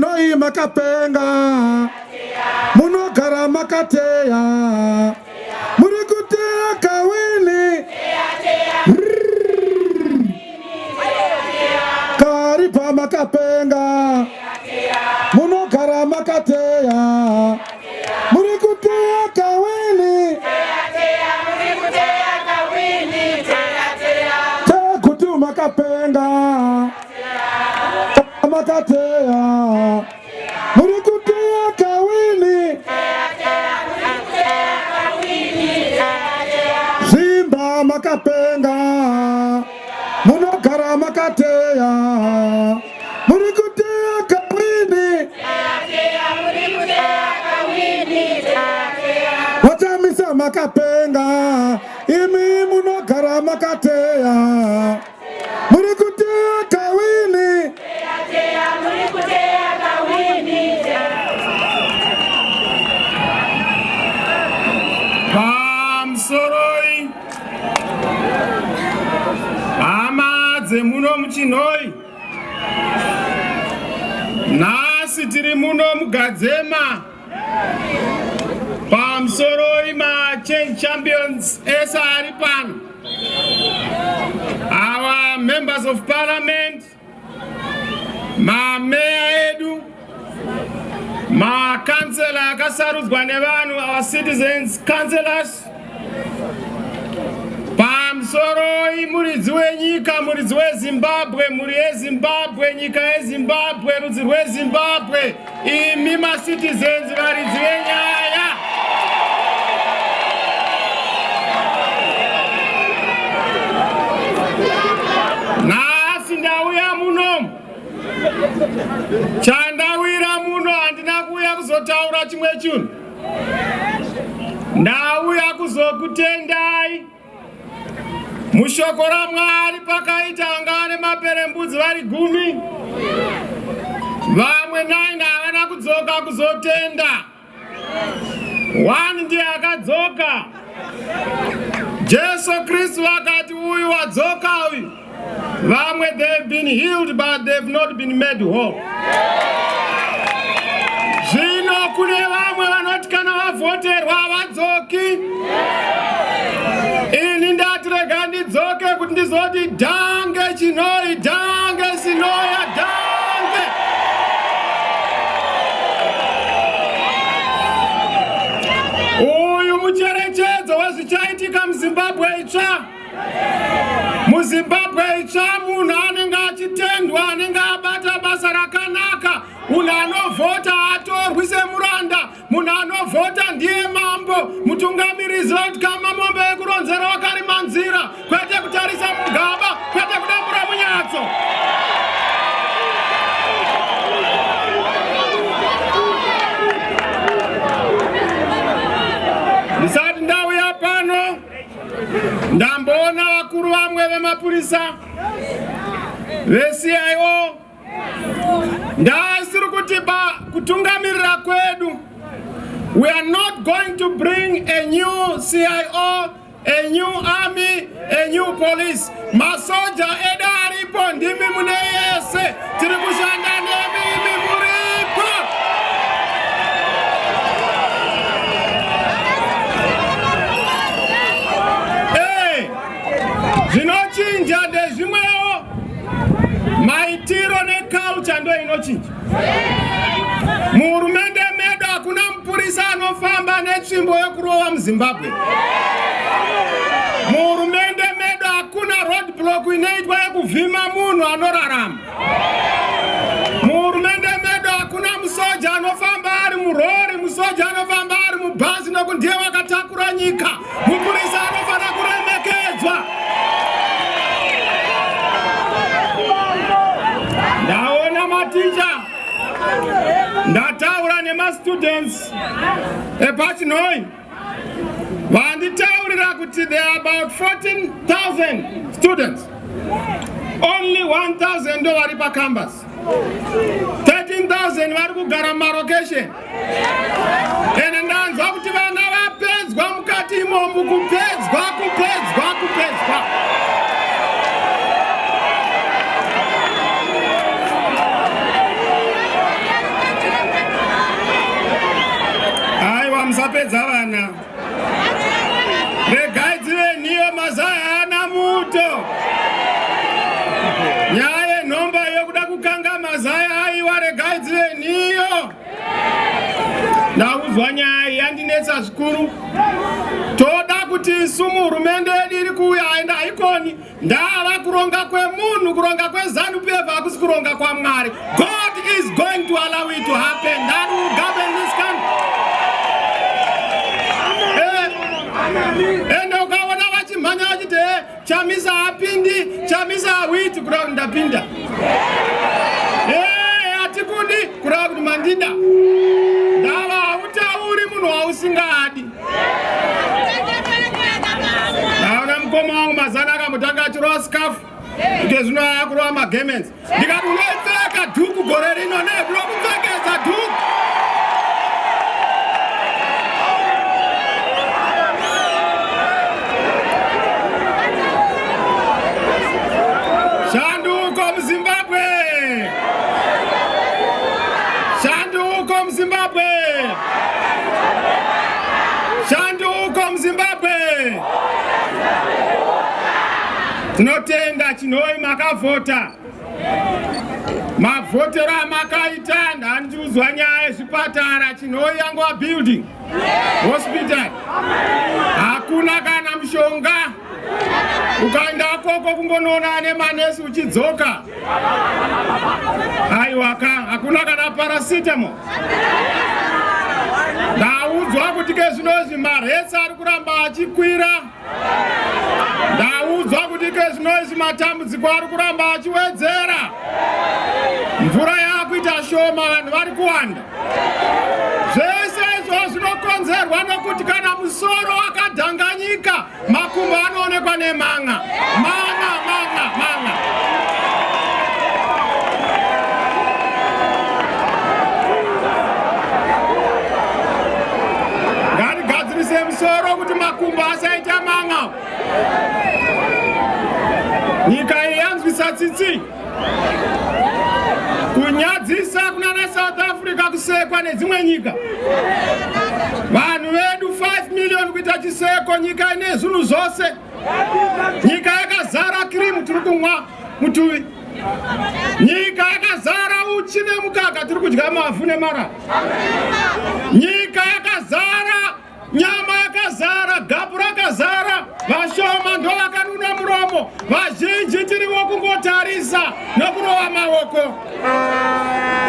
Chinhoyi makapenga, munogara makateya, muri kuteya kawini. Karipa makapenga, munogara makateya, muri kuteya kawini. Chegutu makapenga, makateya, muri kuteya kawini. Zvimba makapenga, munogara makateya, muri kuteya kawini. VaChamisa makapenga, imi munogara makateya, muri kuteya kawini. Pamusoroi hama dzemuno muChinhoyi, nhasi tiri muno muGadzema. Pamusoroi machange champions ese ari pano, our members of parliament, mameya edu, makansela akasarudzwa nevanhu, our citizens councillors. Pamusoroi muridzi wenyika, muridzi weZimbabwe, mhuri yeZimbabwe, nyika yeZimbabwe, rudzi rweZimbabwe, imi macitizens, varidzi venyaya. Nhasi ndauya muno, chandawira muno handina kuuya kuzotaura chimwe chinhu, ndauya kuzokutendai. Mushoko raMwari pakaita anga ane maperembudzi vari 10, vamwe 9 havana kudzoka kuzotenda, 1 ndiye akadzoka. Jesu Kristu akati, "Uyu wadzoka uyu." Vamwe, they've been healed but they've not been made whole. Zvino kune vamwe vanoti kana vavhoterwa havadzoki. Ini ndati rega ndidzoke kuti ndizoti dhange Chinhoyi, dhange Sinoya, dhange. Uyu mucherechedzo wezvichaitika muZimbabwe itsva. MuZimbabwe itsva munhu anenge achitendwa anenge abata basa rakanaka. Munhu anovhota atorwi semuranda. Munhu anovhota ndiye mambo, mutungamirizi. Vakutikama mombe yekuronzera wakarima nzira, kwete kutarisa mugaba, kwete kudambura munyatso. Ndisati ndauya pano, ndamboona vakuru vamwe vemapurisa, veCIO. Ndasiri kuti pa kutungamirira kwedu, we are not going to bring a new CIO, a new army, a new police. Masoja edu aripo, ndimi mune yese, tiri kushanda nemi, imi muripo. Zvinochinja ndezvimwewo, maitiro neculture ndo inochinja. Muhurumende medu hakuna mupurisa anofamba netsvimbo yekurova muZimbabwe. Muhurumende medu hakuna road block inoitwa yekuvhima munhu anorarama. Muhurumende medu hakuna musoja anofamba ari murori, musoja anofamba ari mubhazi, nokuti ndiye wakatakura nyika. Mupurisa anofanira kuremekedzwa. Ndaona maticha, ndataura nemastudents epaChinhoyi, vanditaurira kuti there are about 14,000 students, only 1000 ndo vari pacampus, 13,000 vari kugara mumarokesheni. Ende ndanzwa kuti vana vapedzwa mukati imomu, kupedzwa, kupedzwa, kupedzwa. Ndapedza vana. Regai dzive nhiyo mazai haana muto. Nyaya yenhomba yokuda kukanga mazai aiwa regai dzive nhiyo. Ndaudzwa nyaya iyi yandinetsa zvikuru. Toda kuti isu muhurumende yedu iri kuuya aenda haikoni ndava kuronga kwemunhu kuronga kweZanu PF hakusi kuronga kwaMwari. God is going to allow it to happen that will govern this country. Ende ukaona vachimhanya vachiti Chamisa hapindi, Chamisa hawiti, kureva kuti ndapinda. Hatikudi, kureva kuti mandida. Ndava hautauri munhu wausingadi. Ndaona mukoma wangu mazana akambotanga achirova scarf ike zvino akurova magarments. Ndikati unoipfeka dhuku gore rino ne ndinokupfekedza dhuku. Shanduko muZimbabwe! Shanduko muZimbabwe! Shanduko muZimbabwe! Tinotenda Chinhoyi makavhota. Mavhotero amakaita ndandiudzwa nyaya yezvipatara Chinhoyi yangova building hospital hakuna kana mushonga. Ukaenda koko kungonoona nemanesi uchidzoka aiwa ka hakuna kana paracetamol. Ndaudzwa kuti kezvinozvi maretsi ari kuramba achikwira. Ndaudzwa kuti kezvinozvi matambudziko ari kuramba achiwedzera. Mvura yakuita shoma, vanhu vari kuwanda. Zvese izvo zvinokonzerwa nokuti kana musoro wakadhanganyika, makumbo anoonekwa nemanga. Manga, manga, manga. Ngatigadzirise musoro kuti makumbo asaita manga. Nyika iyi yanzwisa tsitsi. Kunyadzisa kunana South Africa kusekwa nedzimwe nyika. Vanhu vedu 5 million kuita chiseko, nyika ine zvinhu zvose. Nyika yakazara kirimu tiri kumwa mutuvi. Nyika yakazara uchi nemukaka tiri kudya mavhu nemara. Nyika yakazara nyama yakazara, gapu rakazara, vashoma ndo vakanuna muromo, vazhinji tiriwo kungotarisa nokurova maoko.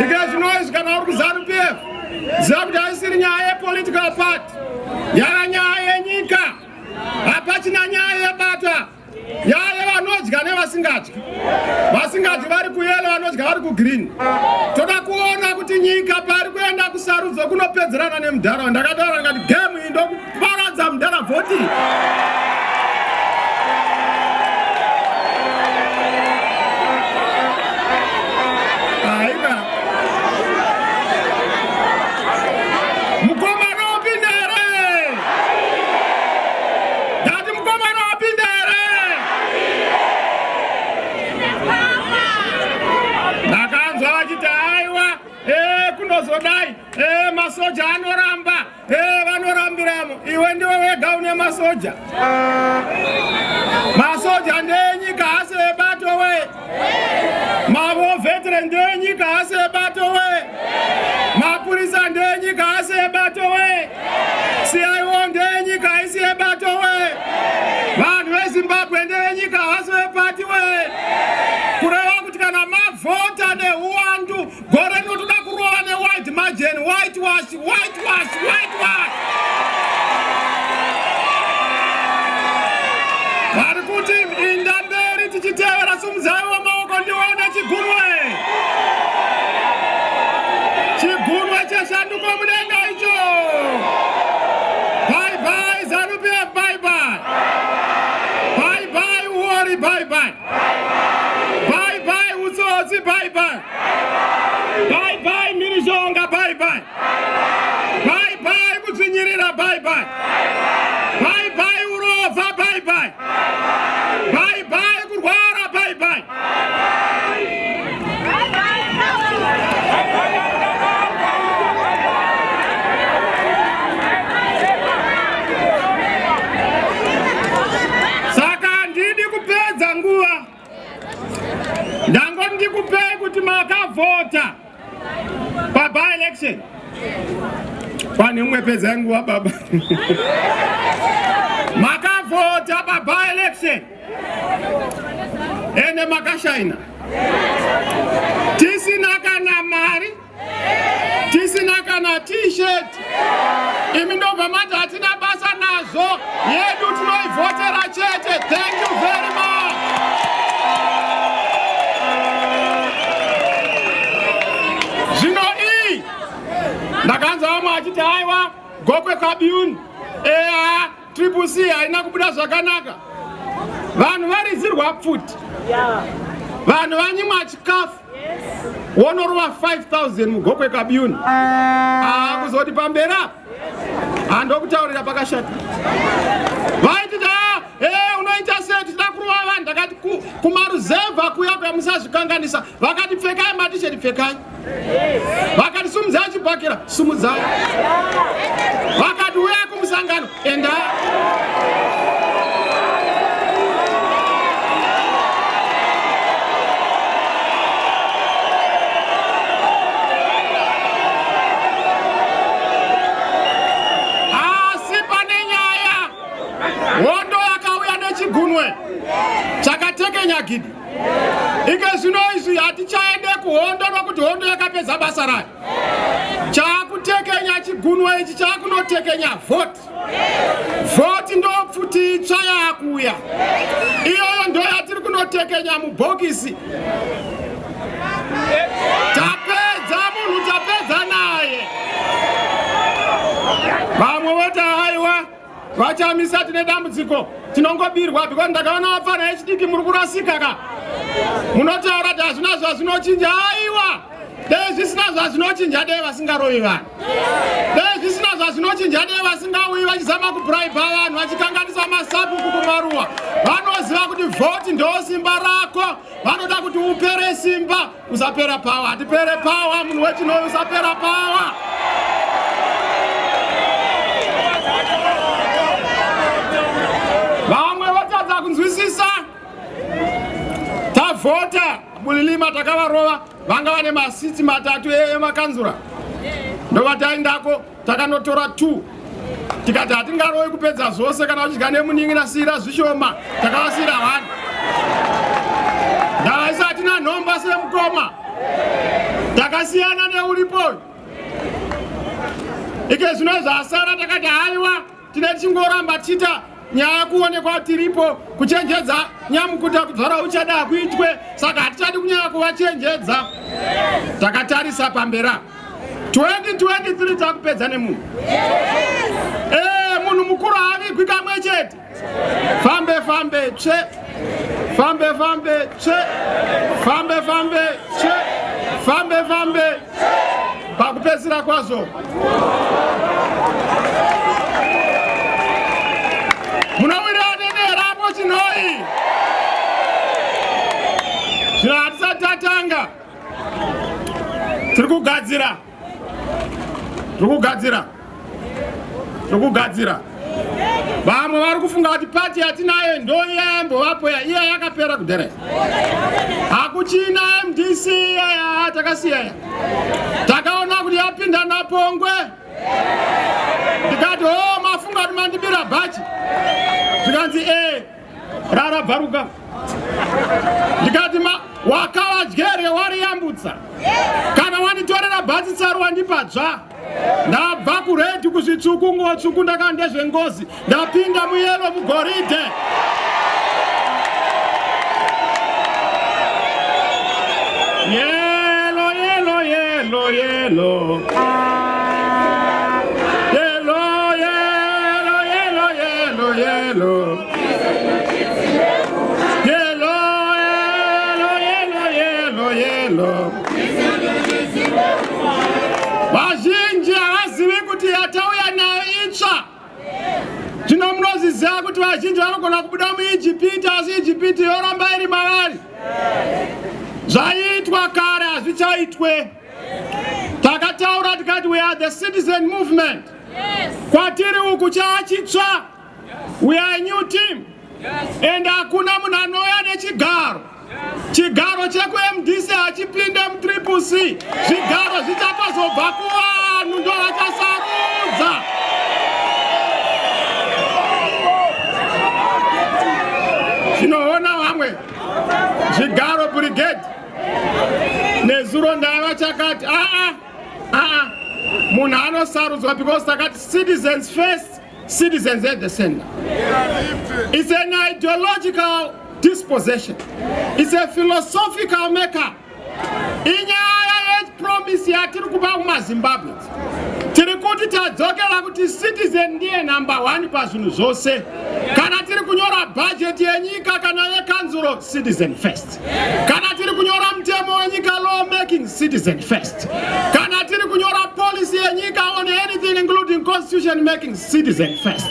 Ike zvino izvi kana uri kuZanu PF, ziva kuti haisiri nyaya yepolitical party, yava nyaya yenyika. Hapachina nyaya yebata, nyaya yevanodya nevasingadyi. Vasingadyi vari kuyelo, vanodya vari kugreen. Toda kuona kuti nyika pari kuenda kusarudzo kunopedzerana nemudhara. Ndakataura ndikati game iyi ndokuparadza mudhara vhoti. Aika. Mukomana wapinda here? Ndati mukomana wapinda here? Ndakanzwa vachiti aiwa, kunozodai, masoja anoramba, vanorambiramo. Iwe ndiwe wega une masoja. Masoja ndeenyika asi ebato we. Mavo veteran ndeenyika asi ebato we. Mapurisa ndeenyika asi ebato we. CIO ndeenyika haisi yebato we. Vanhu veZimbabwe ndevenyika havasi vepati we. Kureva kuti kana mavhota nehuwandu gore rinotoda kurova newhite margin, white wash, white wash, white wash. Vari kuti inda mberi tichitevera, simudzaiwo maoko ndione chigunwe. Chigunwe cheshanduko mudenga icho. Bye bye ZANU PF, bye bye. Bye bye Uori, bye bye. Bye bye Utsotsi, bye bye. Bye bye Mhirizhonga, bye bye. Bye bye kudzvinyirira. Ngatikupei kuti makavhota paba election. Pane umwe pedzai nguva baba. Makavhota paba election. Ende makashaina. Tisina kana mari. Tisina kana t-shirt. Imi ndobva mati hatina basa nazvo. Yedu tinoivhotera chete. Thank you very much. Zvino iyi ndakanzwa vamwe vachiti aiwa Gokwe kwaBiuni eya Triple C haina kubuda zvakanaka. Vanhu varidzirwa pfuti, vanhu vanyimwa chikafu, wonorova 5000 muGokwe kaBiuni. Ah, kuzoti pamberi apa handokutaurira pakashata. Vaiti ta eh, unoita sei tichida kurova vanhu. Ndakati kumaruzevha kuya kuya musazvikanganisa. Vakati pfekai matisheti, pfekai. Vakati sumudzai chibhakera, sumudzai. Vakati uyai kumusangano, endai. Asi pane nyaya, hondo yakauya nechigunwe chakatekenya gidi. Ike zvino izvi hatichaende kuhondo nokuti hondo yakapedza basa rayo. Chakutekenya chigunwe ichi chakunotekenya vhoti. Vhoti ndopfuti itsva yaakuuya. Iyoyo ndo yatiri kunotekenya mubhokisi. Tapedza munhu, tapedza naye. Vamwe voti haiwa VaChamisa tine dambudziko tinongobirwa because ndakaona vapfana vechidiki muri kurasika ka munotaura kuti hazvina zvazvinochinja. Aiwa, dai zvisina zvazvinochinja dai vasingarovi vanhu, dai zvisina zvazvinochinja dai vasingauyi vachizama kubraiba vanhu vachikanganisa masabhuku kumaruwa. Vanoziva kuti vhoti ndo simba rako, vanoda kuti upere simba, usapera pawa. Hatipere pawa, munhu wechinoyi usapera pawa. Vamwe votadza kunzwisisa. Tavhota Bulilima takavarova, vanga vane masitsi matatu emakanzura, ndovataendako takanotora 2 tikati hatingarovi kupedza zvose, kana uchidya nemunin'ina siira zvishoma. Takavasiira 1. Ndavaisa hatina nhomba semukoma, takasiyana neuripo ike zvino zvasara. Takati haiwa, tine tichingoramba tichiita nyaya kuonekwa tiripo kuchenjedza nyamukuta kudzvara uchada kuitwe, saka hatichadi kunyanya kuvachenjedza. Takatarisa pambera 2023 takupedza nemunhu. Munhu mukuru haavigwi kamwe chete. Fambe fambe tsve, fambe fambe tsve, fambe fambe tsve, fambe fambe, pakupedzisira kwazvo munowirana nerapo Chinhoyi. Zvino hatisati tatanga, tiri kugadzira, tiri kugadzira, tiri kugadzira. Vamwe vari kufunga kuti pati yatinayo ndo yayambovapo, iya yakapera kudhara. Hakuchina MDC iya, takasiya iya. Takaona kuti yapinda napongwe, ndikati o mafunga kuti mandibira bhachi, zvikanzi e rara bvaruka. Ndikati wakavadyere wariyambutsa, kana wanditorera bhachi tsaru wandipa dzva. Ndabva kuredhi kuzvitsvuku, nguo tsvuku ndakanga ndezvengozi, ndapinda muyelo mugoridhe. Yelo yelo yelo yelo yelo yelo yelo yelo yelo yelo yelo yelo yelo. Vazhinji havazivi kuti yatauya nayo itsva. Zvino munozviziva kuti vazhinji vanogona kubuda muIjipiti, asi Ijipiti yoramba iri mavari. Zvaiitwa kare hazvichaitwe. Takataura tikati we are the citizen movement. Kwatiri uku chaachitsva. We are a new team. And hakuna munhu anouya nechigaro. Chigaro chekuMDC hachipinde muTriple C. Zvigaro zvichatozobva kuvanhu ndovachasarudza. Zvinoona vamwe zvigaro brigade nezuro ndaiva chakati aa aa munhu anosarudzwa because takati citizens first, citizens at the center. It's an ideological dispossession. It's a philosophical makeup. Inyaya yepromise yatiri kupa kumaZimbabweans. Tiri kuti tadzokera kuti citizen ndiye number one pazvinhu zvose. Kana tiri kunyora budget yenyika kana yekanzuro, citizen first. Kana tiri kunyora mutemo wenyika, law making, citizen first. Kana tiri kunyora policy yenyika on anything including constitution making, citizen first.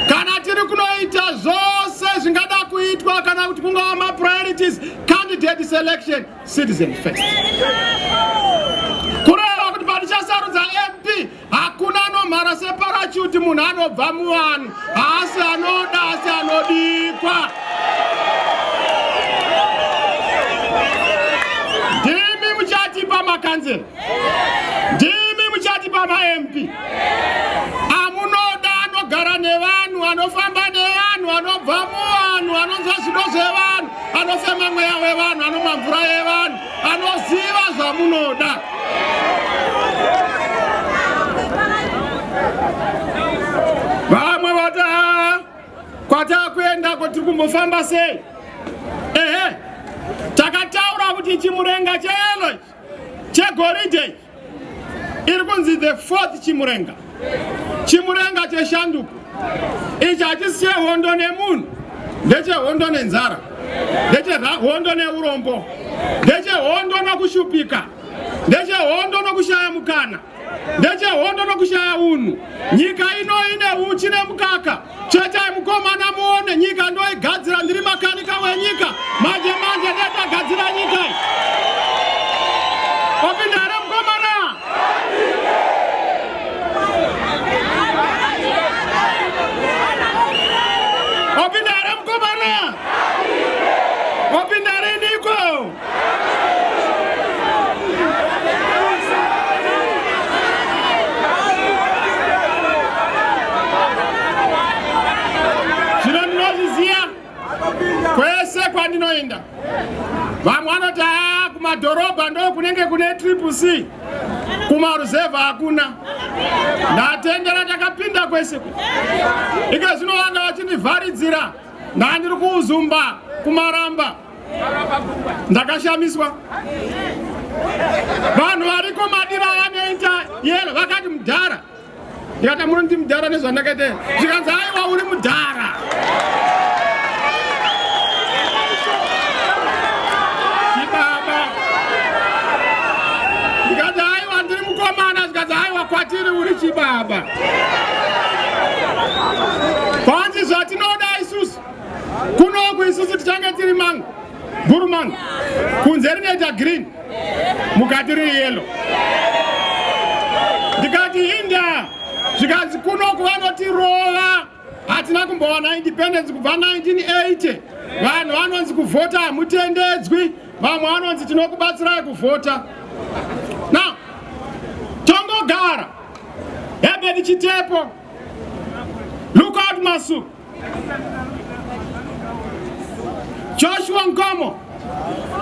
Kana tiri kunoita zvose zvingada kuitwa kana kuti kungava mapriorities, candidate selection, citizen first. Kureva kuti patichasarudza MP hakuna anomhara separachuti, munhu anobva muvanhu, haasi anoda asi anodikwa. Ndimi muchatipa makanzera, ndimi muchatipa maMP amunoda, anogara nevanhu, anofamba nevanhu, anobva muvanhu, anonzwa zvido zvevanhu, anofema mweya wevanhu, anomwa mvura yevanhu, anoziva zvamunoda. Vamwe vati haa, kwatakuendako tiri kumbofamba sei? Ehe, takataura kuti chimurenga cheyellow chegoridhe iri kunzi the fourth chimurenga, chimurenga cheshanduko. Ichi hachisi chehondo nemunhu, ndechehondo nenzara, ndechehondo neurombo, ndechehondo nokushupika, ndechehondo nokushaya mukana, ndechehondo nokushaya unhu. Nyika ino ine uchi nemukaka. Chetai mukomana muone, nyika ndoigadzira, ndiri makanika wenyika. Manje manje ndetagadzira nyika. Wapinda here mukomana? Wapinda here mukomana? Wapinda riniko? Zvino ndinozviziva kwese kwandinoenda. Vamwe vanoti haa, kumadhorobha ndo kunenge kune Triple C, kumaruzevha hakuna. Ndatendera, takapinda kwese ike zvino vanga vachindivharidzira. Ndandiri kuUzumba kuMaramba, ndakashamiswa vanhu variko madira vanoita yellow vakati mudhara. Ndikati munoti mudhara nezvandakaita? Zvikanzi aiwa, uri mudhara. Chibaba. Ndikati aiwa, ndiri mukomana. Zvikanzi aiwa, kwatiri uri chibaba. Kwanzi zvatinoda isusu kunoku, isusu tichange tiri mango bhurumango, kunze rinoita green, mukati riri yellow. Ndikati inda. Zvikanzi kunoku vanotirova, hatina kumbowana independence kubva 1980. Vanhu vanonzi kuvhota hamutendedzwi, vamwe vanonzi tinokubatsirai kuvhota. Now tongogara Herbert Chitepo, Lookout Masuku, Joshua Nkomo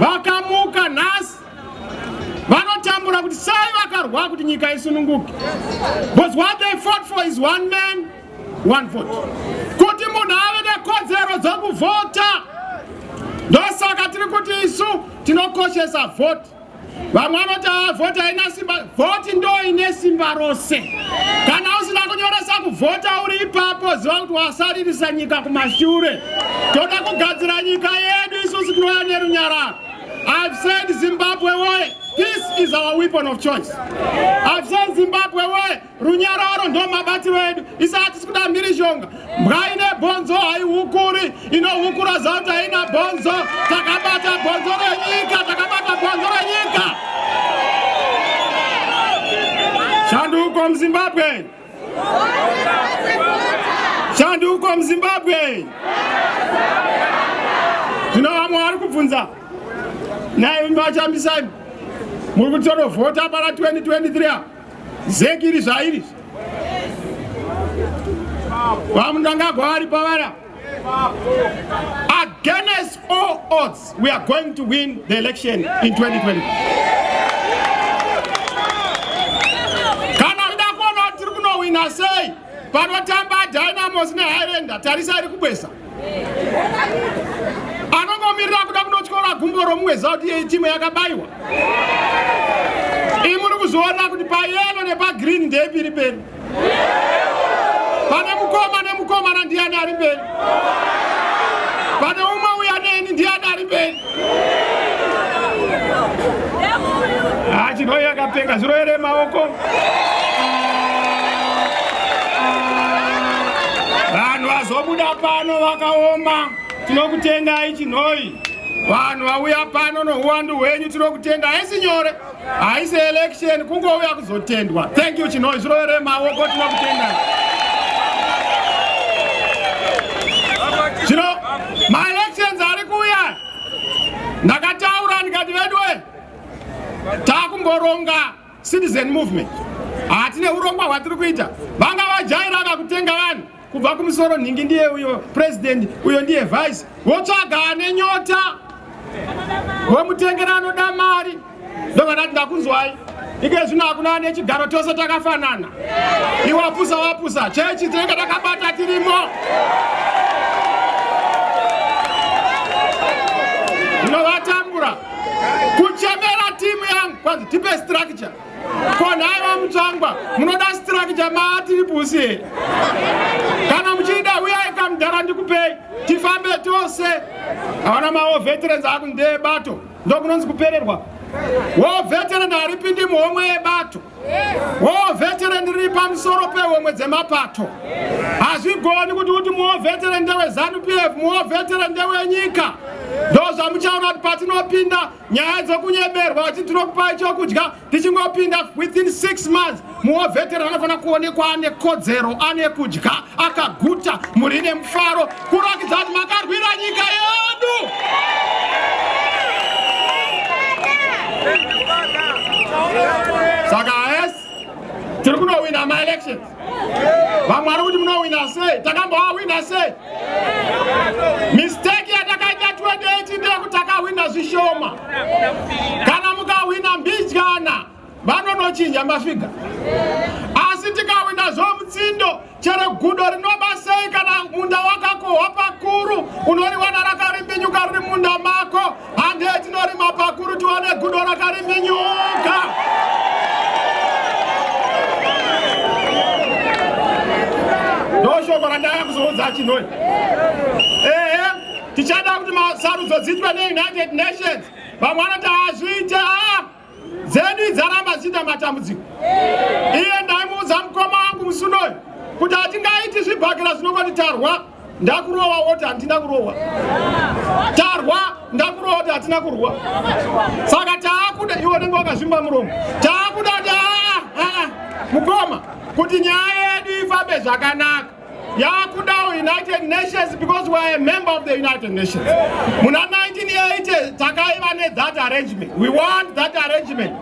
vakamuka nhasi vanotambura kuti sei vakarwa kuti nyika isununguke, because what they fought for is one man, one vote, kuti munhu ave nekodzero dzokuvhota. Ndosaka tiri kuti isu tinokoshesa vhoti. Vamwe vanoti aa, vhoti haina simba. Vhoti ndo ine simba rose. Kana usina kunyoresa kuvhota uri ipapo, ziva kuti wasaririsa nyika kumashure. Toda kugadzira nyika yedu isusu, tinouya nerunyararo. I've said Zimbabwe way, peace is our weapon of choice. I've said Zimbabwe way, runyararo ndo mabatiro edu. Isa hatisi kuda mhirizhonga. Mbwa ine bhonzo haihukuri, inohukura zauti haina bhonzo. Takabata bhonzo renyika, takabata bhonzo renyika. Shanduko muZimbabwe, shanduko muZimbabwe. Zvino vamwe vari kubvunza. Nhai vachambisai muri kutonovhota pana 2023 apa ZEC iri zvairi VaMnangagwa vari pavara. Against all odds, we are going to win the election in 2020. Kana uchida kuona kuti tiri kunowina sei, panotamba Dynamos neHighlander, tarisa iri kubwesa. Anongomirira kuda kunotyora gumbo romumwe ziva kuti timu yakabayiwa. Imi muri kuzviona kuti payelo nepagreen ndeipi iri mberi? Pane mukoma nemukomana ndiani ari mberi? Pane umwe uya neni ndiani ari mberi? Ah, Chinhoyi yakapenga zviroere maoko. Vanhu vazobuda pano vakaoma, tinokutendai Chinhoyi. Vanhu vauya pano nohuwandu hwenyu tinokutenda. Haisi nyore, haisi election, kungouya kuzotendwa. Thank you Chinhoyi, zviroere maoko, tinokutendai. Zvino maelections ari kuuya, ndakataura ndikati veduwe takumboronga citizen movement, hatine urongwa hwatiri kuita. Vanga vajaira kakutenga vanhu kubva kumusoro, nhingi ndiye uyo president, uyo ndiye vice, votsvaga ane nyota vomutengera anoda mari. Ndovanati ndakunzwai ike zvino hakuna ane chigaro, tose takafanana. Iwapusa wapusa, chechi tinenge takabata tirimo. Ndinovatambura kuchemera timu yangu kwanzi tipe structure. Ko nhai vaMutsvangwa, munoda structure maatiri pusi here? Kana muchida uyai kamudhara ndikupei tifambe tose. Havana mawar veterans akundeye bato, ndokunonzi kupererwa. War veteran haripindi muhomwe yebato. War veteran riri pamusoro pehomwe dzemapato. Hazvigoni kuti uti muwar veteran ndeweZanu PF, muwar veteran ndewenyika. Ndozvamuchaona kuti patinopinda nyaya dzokunyeberwa vachiti tinokupai chokudya, tichingopinda within 6 months muwar veteran anofanira kuonekwa ane kodzero, ane kudya, akaguta, muri nemufaro, kurakidza kuti makarwira nyika yedu. Saka yes, tiri kunowina maelections. Vamwe vari kuti munowina sei? Takambowawina sei? Mistake yatakaita 2018 ndeyekuti takawina zvishoma. Kana mukawina mbidyana vanonochinja mafiga, asi tikawina zvomutsindo, chero gudo rinoba sei, kana munda wakakohwa pakuru unoriwana rakarimbinyuka riri munda mako. Handei tinorima pakuru tiwane gudo rakarimbinyuka. Ndoshoko randaya kuzoudza Chinhoyi. Ehe, tichada kuti masarudzo dziitwe neUnited Nations. Vamwe vanoti hazviite, dzedu dzaramba dzichiita matambudziko. Iye ndaimuudza mukoma wangu musunoyo kuti hatingaiti zvibhakera zvinongoti tarwa ndakurowa woti handina kurohwa, tarwa ndakurowa woti hatina kurwa. Saka taakuda, iwe unenge wakazvimba muromo, taakuda kuti mukoma, kuti nyaya yedu ifambe zvakanaka yakudawo United Nations, because we are a member of the United Nations. Muna 1980 takaiva nethat arrangement. We want that arrangement.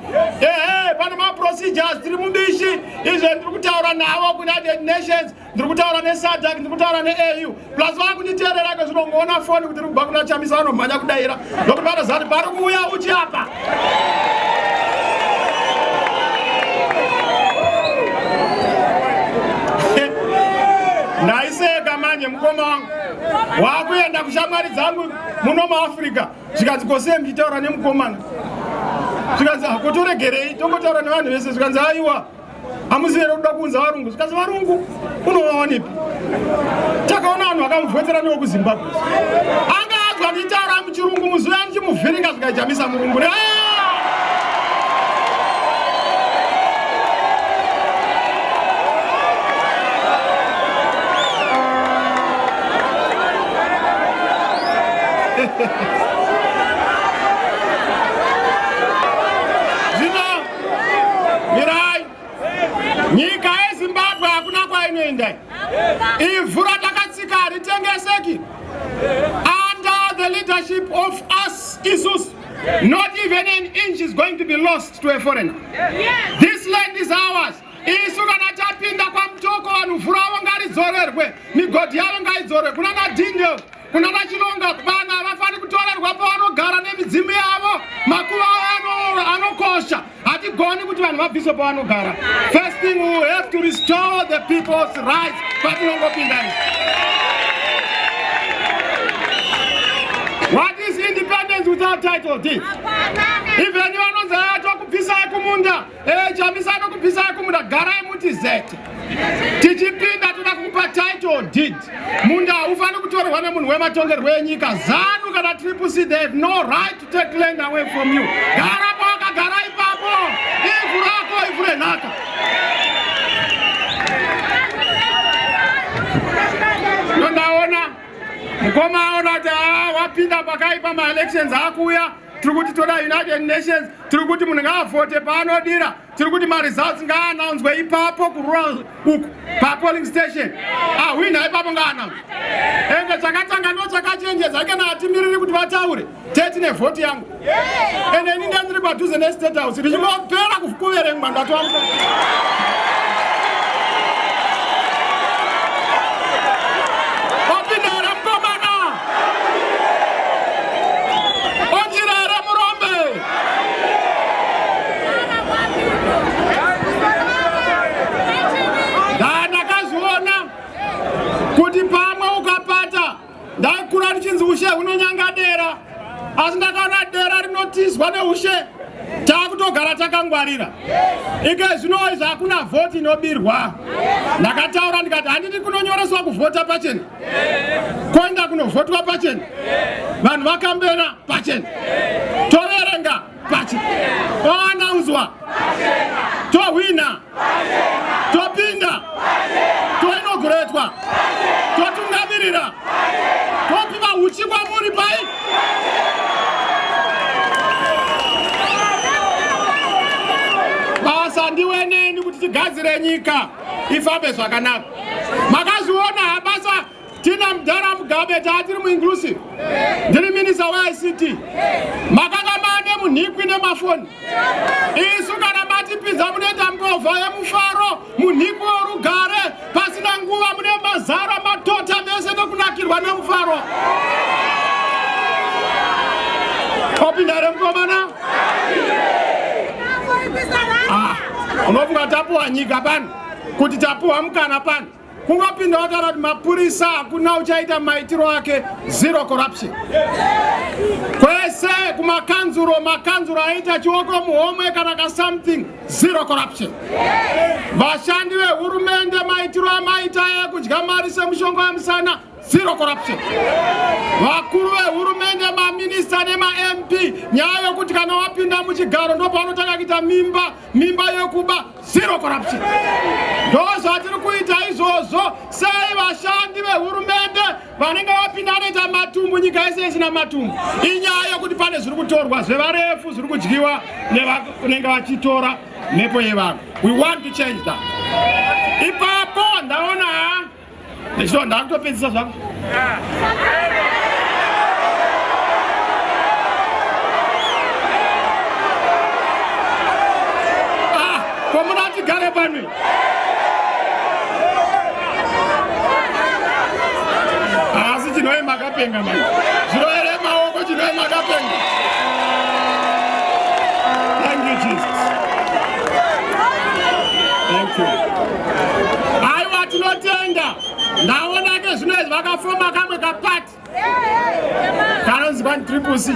Ehe, pane maprocedures tiri mubishi izvo. Ndiri kutaura navo kuUnited Nations, ndiri kutaura neSADC, ndiri kutaura neAU. Plus vakunditeerera ke zvinongoona foni kuti iri kubva kuna Chamisa, vanomhanya kudaira nokuti vanoziva kuti pari kuuya uchi apa. Ndaiseka manje mukoma wangu wakuenda kushamwari dzangu muno muAfrica, zvikanzi kosei muchitaura nemukomana? Zvikanzi hakotoregerei tongotaura nevanhu vese. Zvikanzi aiwa, hamuzivi here kuda kuunza varungu? Zvikanzi varungu unovawanepi? Takaona vanhu vakamuvhotera newekuZimbabwe anga anzwa ndichitaura muchirungu muzuva ndichimuvhiringa, zvikajamisa murungu. Zvino mirai, nyika yeZimbabwe hakuna kwainoenda. Ivhu ratakatsika haritengeseki. Under the leadership of us isusu. Not even an inch is going to be lost to a foreigner. This land is ours. Isu kana tapinda kwaMutoko, vanhu vhu ravo ngaridzorerwe, migodhi yavo ngaidzorwe. Kuna naDhinde, kuna naChilonga, vanhu havafani kutorerwa pavanogara nemidzimu yavo. Makuva avo anokosha. Hatigoni kuti vanhu vabviswe pavanogara. First thing, we have to restore the people's rights patinongopinda izvi. What is independence without title deed? Even vanonzi atokubvisai kumunda, Chamisa atokubvisai kumunda, garai muti zete. Tichipinda toda kukupa title deed. Munda haufaniri kutorwa nemunhu wematongerwo enyika. ZANU kana Triple C, they have no right to take land away from you. Gara pawakagara ipapo, ivhu rako, ivhu renhaka. Nondaona mukoma aona kuti wapinda pakaipa, maelections akuuya. Tiri kuti toda United Nations, tiri kuti munhu ngaavhote paanodira, tiri kuti maresults ngaanaunzwe ipapo kurural uku papolling station, ahwina ipapo ngaanaunzwe. Ende chakatanga ndo chakachenjedza, kana hatimiriri kuti vataure, tetine vhoti yangu. Ende ini ndandiri padhuze neState House, richingopera kuverengwa ndatoamuka. Wapinda here mukomana? Onjira here murombe? Ndakazviona kuti pamwe ukapata. Ndaikura ndichinzi ushe hunonyanga dera, asi ndakaona dera rinotizwa neushe. Taakutogara takangwarira. Ike zvino izvi hakuna vhoti inobirwa. Ndakataura ndikati handidi kunonyoreswa kuvhota pachena, koenda kunovhotwa pachena, vanhu vakambena pachena, toverenga pachena, oanaunzwa, tohwina, topinda, toinauguratwa, totungamirira, topiwa uchi kwamuri pai. Basa ndiwe neni kuti tigadzire nyika ifambe zvakanaka. Makazviona habasa tina mudhara Mugabe, taatiri muinclusive, ndiri minista weICT, makanga mane munhikwi nemafoni. Isu kana matipinza munoita mbovha yemufaro, munhikwi worugare. Pasina nguva mune mazara matota mese nekunakirwa nemufaro. Opinda here mukomana? Unofunga tapuwa nyika pano kuti tapuwa mukana pano kungopinda wataura kuti mapurisa hakuna uchaita maitiro ake, zero corruption kwese kumakanzuro, makanzuro aita chioko muhomwe kana kasomething, zero corruption. Vashandi vehurumende, maitiro amaita ekudya mari semushonga wemusana, zero corruption. Vakuru vehurumende, maminista nemaMP, nyaya yokuti kana wapinda muchigaro ndopaunotanga kuita mimba, mimba yekuba, zero corruption. Ndo zvatiri kuita izvozvo. Sei vashandi vehurumende vanenge vapinda vanoita matumbu, nyika yese isina matumbu? Inyaya yokuti pane zviri kutorwa zvevarefu, zviri kudyiwa nevanenge vachitora mhepo yevanhu. We want to change that. Ipapo ndaona ndichito ndakutopedzisa zvako. Ah, ko munati gare pano? Asi Chinhoyi makapenga mani, zviro here maoko, Chinhoyi makapenga. Thank you, Jesus. Thank you. Aiwa, tinotenda. Ndaona ke zvino izvi vakafoma kamwe kapati kanonzi kwani Triple C,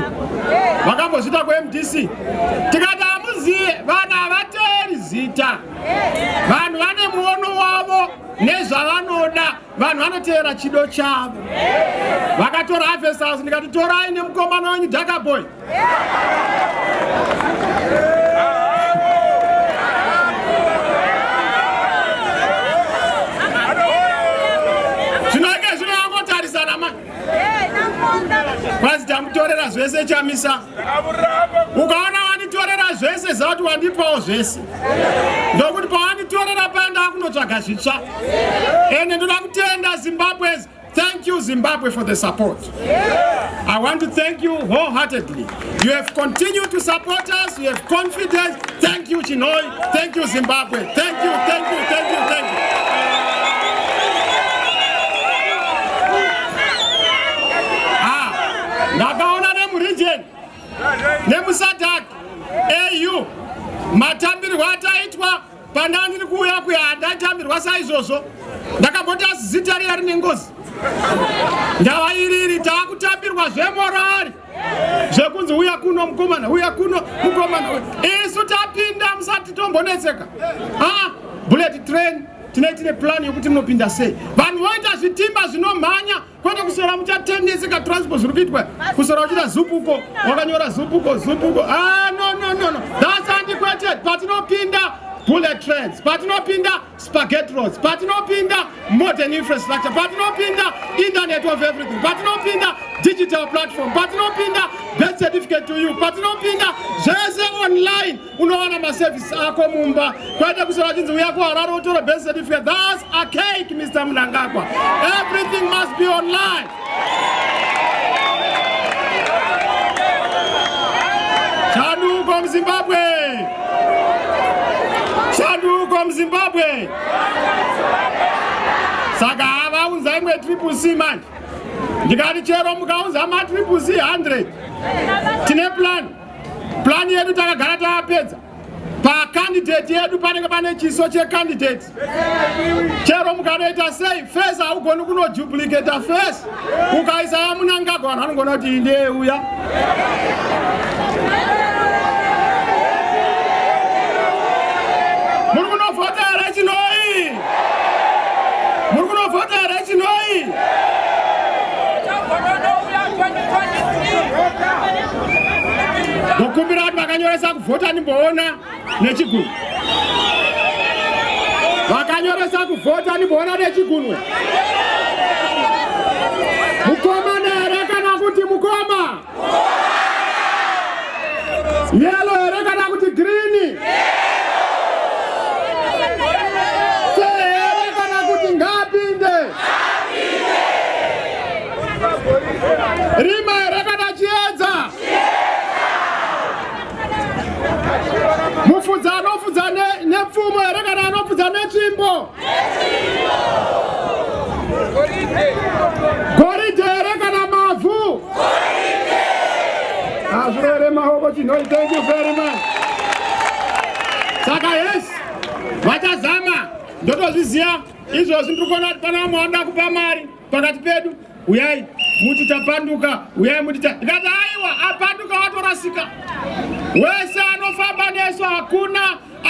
vakambozviita kuMDC. Tikati hamuziye, vanhu havateeri zita, vanhu vane muono wavo nezvavanoda, vanhu vanoteera chido chavo. Vakatora Harvest House, ndikati torai nemukomana wenyu Dhakaboy. Zvinoike zvino yangotarisana ma kwanzi tamutorera zvese Chamisa. Ukaona wanditorera zvese, ziva kuti wandipawo zvese, ndokuti pawanditorera paya ndakunotsvaga zvitsva. Ende ndoda kutenda Zimbabwe's. Thank you, Zimbabwe, for the support. I want to thank you wholeheartedly. You have continued to support us. You have confidence. Thank you, Chinhoyi. Thank you, Zimbabwe. Thank you, thank you, thank you, thank you. Ah, ndakaona nemuregion nemuSADC AU matambirwo ataitwa. Pandanga ndiri kuuya kuya handaitambirwa saizvozvo. Ndakamboti asi zita riya rine ngozi. Ndava iri iri taakutambirwa zvemorari zvekunzi uya kuno mukomana, uya kuno mukomana. Isu tapinda musati tombonetseka. Ah, bullet train tinei tine plan yekuti munopinda sei. Vanhu voita zvitimba zvinomhanya kwete kuswera muchatendeseka transport zviri kuitwa kuswera uchiita zupuko wakanyora zupuko zupuko. Ah, no, no, no, no, that's antiquated. Patinopinda bullet trains, patinopinda spaghetti roads, patinopinda modern infrastructure, patinopinda internet of everything, patinopinda digital platform, patinopinda birth certificate to you, patinopinda zvese online, unowana maservice ako mumba, kwete kuswera chinzi uya kuHarare utora birth certificate. That's archaic, Mr. Mnangagwa. Everything must be online. Shanduko muZimbabwe, shanduko muZimbabwe. Saka havaunza imwe Triple C manje. Ndikati chero mukaunza maTriple C 100, tine plan. Plan yedu takagara tapedza. Pacandidate yedu panenge pane chiso checandidate. Chero mukanoita sei face haugoni kunoduplicata face. Ukaisa yaMnangagwa vanhu vanogona kuti ndiye uya. Muri kunovhota here Chinhoyi? Muri kunovhota here Chinhoyi? Ndokumbira kuti vakanyoresa kuvhota ndimboona nechigunwe. Vakanyoresa kuvhota ndimboona nechigunwe. Mukomana here kana kuti mukoma? Yellow here kana kuti green? Se here kana kuti ngapinde? Rima here kana chiedza? Mufudzi anofudza nepfumo here kana anofudza netsvimbo? Goridhe here kana mavhu? Hazvirere maoko Chinhoyi. Thank you very much. Saka yes, vachazama, ndotozviziva izvozvi. Ndiri kuona kuti pana vamwe vanoda kupa mari pakati pedu. Uyai muti tapanduka, uyai muti ta, ndikati aiwa, apanduka watorasika. Wese anofamba nesu hakuna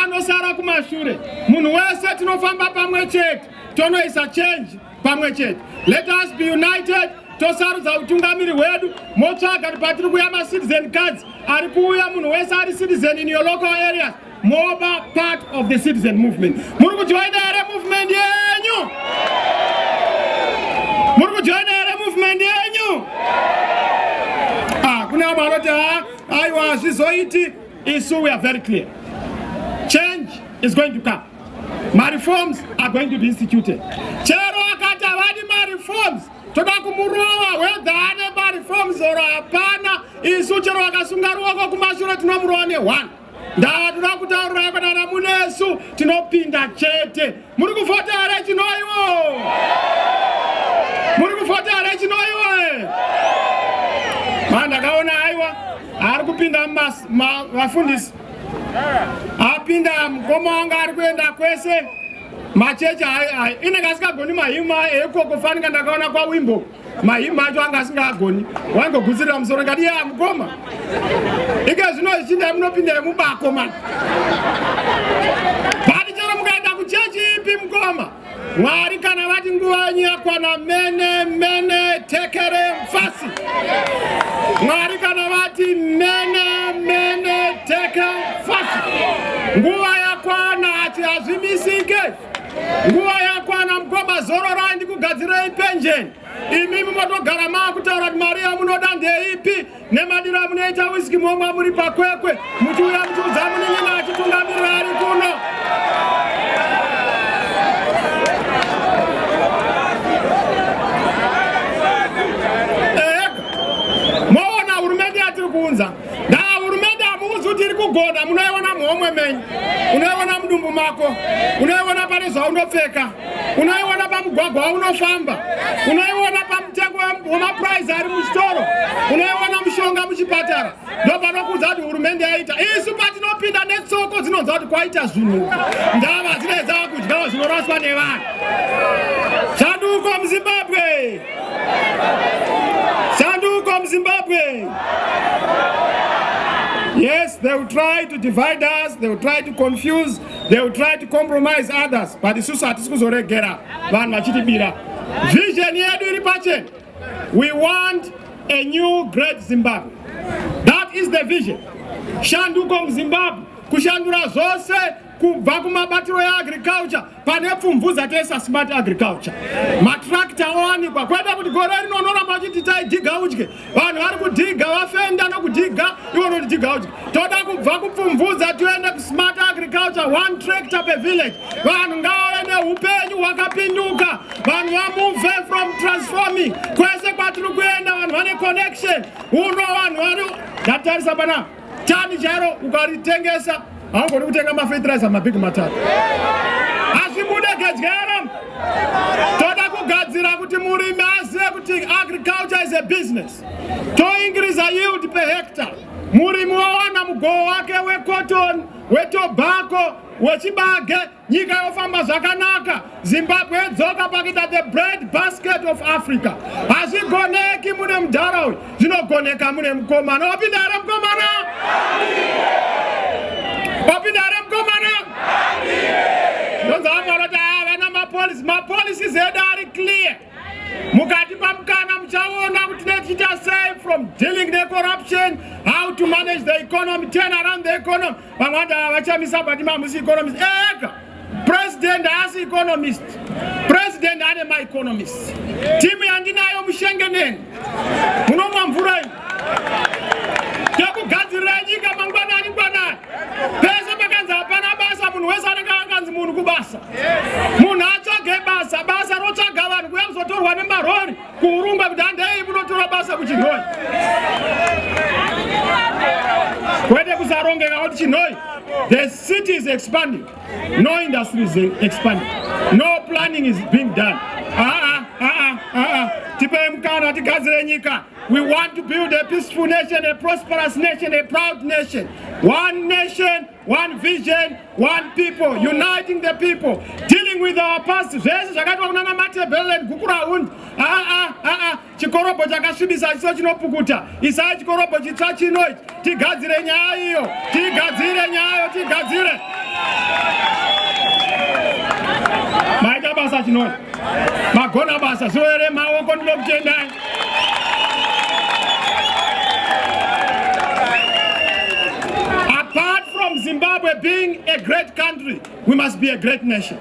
anosara kumashure. Munhu wese tinofamba pamwe chete, tonoisa change pamwe chete. Let us be united. Tosarudza utungamiri hwedu. Motsvaga kuti patiri kuuya macitizen cards ari kuuya, munhu wese ari citizen in your local areas moba part of the citizen movement. Muri kujoina here movement yenyu? Muri kujoina here movement yenyu? Ah, kune vamwe vanoti ha, aiwa, hazvizoiti. Isu we are very clear, change is going to come. Mareforms are going to be instituted. Chero akati havadi mareforms, toda kumurova, whether ane mareforms or hapana. Isu chero akasunga ruoko kumashure, tinomurova ne1. Ndava toda kutaurira kana munesu tinopinda chete. Muri kuvhota here Chinhoyiwo? Muri kuvhota here Chinhoyiwo? Ma ndakaona aiwa ari kupinda vafundisi apinda, mukoma wanga ari kuenda kwese machechi inenge asingagoni mahima ekoko fanika. Ndakaona kwawimbo mahima acho anga asingagoni, wangogutsirira musoro. Ngati ya mukoma ike zvino zvichinda munopinda yemubako mani. But chero mukaenda kuchechi ipi, mukoma, Mwari kana vati nguva yenyu yakwana, mene mene tekere mfasi. Mwari kana vati mene mene teke mfasi, nguva yakwana, ati hazvimisike. Nguva yakwana, mukoma, zororai, ndikugadzirei penjeni. Imimi motogara maakutaura kuti mari yamunoda ndeipi nemadiro amunoita whisky momwa muri paKwekwe, muchiuya muchiudza munin'ina achitungamirira ari kuno. Munoiona, munoiona muhomwe menyu, unoiona mudumbu mako, unoiona pane zvaunopfeka, unoiona pamugwagwa waunofamba, unoiona pamutengo wemaprice ari muchitoro, unoiona mushonga muchipatara. Ndopanokuudza kuti hurumende yaita. Isu patinopinda netsoko dzinonzwa kuti kwaita zvinhu, ndava dzinee dzakudyawo zvinoraswa nevanhu. Shanduko muZimbabwe, shanduko muZimbabwe. Yes, they will try to divide us, they will try to confuse, they will try to compromise others, but isusu hatisi kuzoregera vanhu vachitibira. Vision yedu iri pachena. We want a new great Zimbabwe. That is the vision. Shanduko muZimbabwe, kushandura zvose kubva kumabatiro eagriculture pane pfumvudza toisa smart agriculture. Matractor owanikwa, kwete kuti gore rino unoramba uchiti taidhiga udye. Vanhu vari kudhiga vafenda nokudhiga, iwe unoti dhiga udye. Toda kubva kupfumvudza tiende kusmart agriculture, one tractor per village. Vanhu ngavave neupenyu hwakapinduka, vanhu vamove from transforming kwese kwatiri kuenda, vanhu vane connection uno, vanhu vari ndatarisa panapa tani chairo ukaritengesa haugoni kutenga mafertilizer mabhigi matatu, hazvibude gedyero. Toda kugadzira kuti murimi azive kuti agriculture is a business. Toincreasa yield per hectare, murimi wawana mugowo wake wecotton, wetobacco, wechibage, nyika yofamba zvakanaka. Zimbabwe yedzoka pakuita the bread basket of Africa. Hazvigoneki mune mudhara uyu, zvinogoneka mune mukomana. Wapinda here mukomana? Wapinda here mukomana? Ndonza vamwe vanoti vana mapolicies, mapolicies edu ari clear. Mukati pamukana muchaona kuti tichiita sei from dealing necorruption, how to manage the economy, turn around the economy. Vamwe vanoti vachamisa, but mamusi economist ega. President haasi economist, president ane maeconomist. Timu yandinayo mushengeneni, munomwa mvura iyi tekugadzirira nyika mangwanani ngwanani. Pese pakanzi hapana basa, munhu wese anenge akanzi munhu kubasa, munhu atsvage basa, basa rotsvaga vanhu kuya kuzotorwa nemarori kuUrungwe kuti handei munotora basa kuChinhoyi, kwete kusarongeka kuti Chinhoyi, the city is expanding, no industry is expanding, no planning is being done. Ah, ah, ah, ah. Tipei mukana tigadzire nyika. We want to build a peaceful nation, a prosperous nation, a proud nation. One nation, one vision, one people, uniting the people, dealing with our past. Zvese zvakaitwa kunana Matebeleland, Gukurahundi. Ah, ah, ah, ah. Chikorobho chakasvibisa chiso chinopukuta. Isai chikorobho chitsva chino ichi. Tigadzire nyaya iyo. Tigadzire nyaya iyo, tigadzire. Maita basa Chinoi. Magona basa, zviroere maoko, ndinokutendai. Apart from Zimbabwe being a great country, we must be a great nation.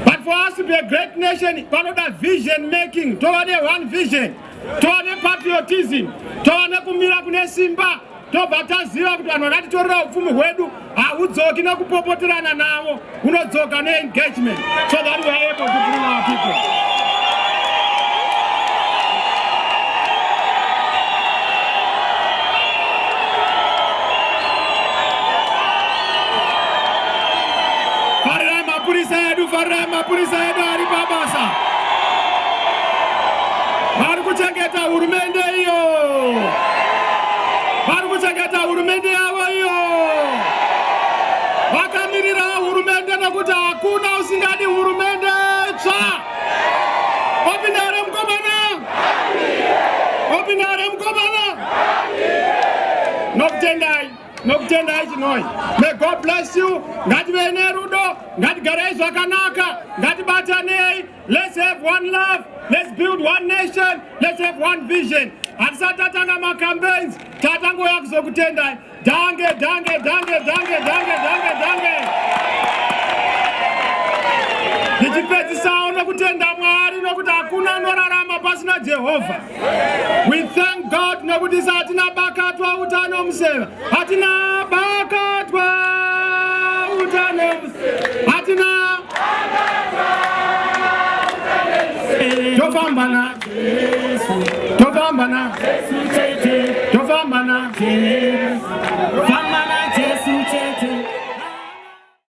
But for us to be a great nation, panoda vision making, tova ne one vision, tova nepatriotism, tova nekumira kune simba, tobva taziva kuti vanhu vakatitorera upfumi hwedu haudzoki nekupopoterana navo, unodzoka neengagement, so that we are able to bring our people. Farirai mapurisa edu, farirai mapurisa edu ari pabasa, vari kuchengeta hurumende iyo, vari kuchengeta hurumende yavo iyo, vakamirira hurumende, nokuti hakuna usingadi hurumende tsva. Wapinda here mukomana? Wapinda here mukomana? Nokutendai, nokutendai Chinoi. May God bless you. Ngativei nerudo, ngatigarei zvakanaka, ngatibatanei. Let's have one love, let's build one nation, let's have one vision. Hatisati tatanga macampaigns, tatangouya kuzokutendai. Dange, dange, dange, dange, dange, dange, dange. Ndichipedzisawo nokutenda Mwari, nokuti hakuna anorarama pasina Jehovha. We thank God nokuti isa hatina bakatwa, utano museva, hatina bakatwa, utano hatina, tofamba na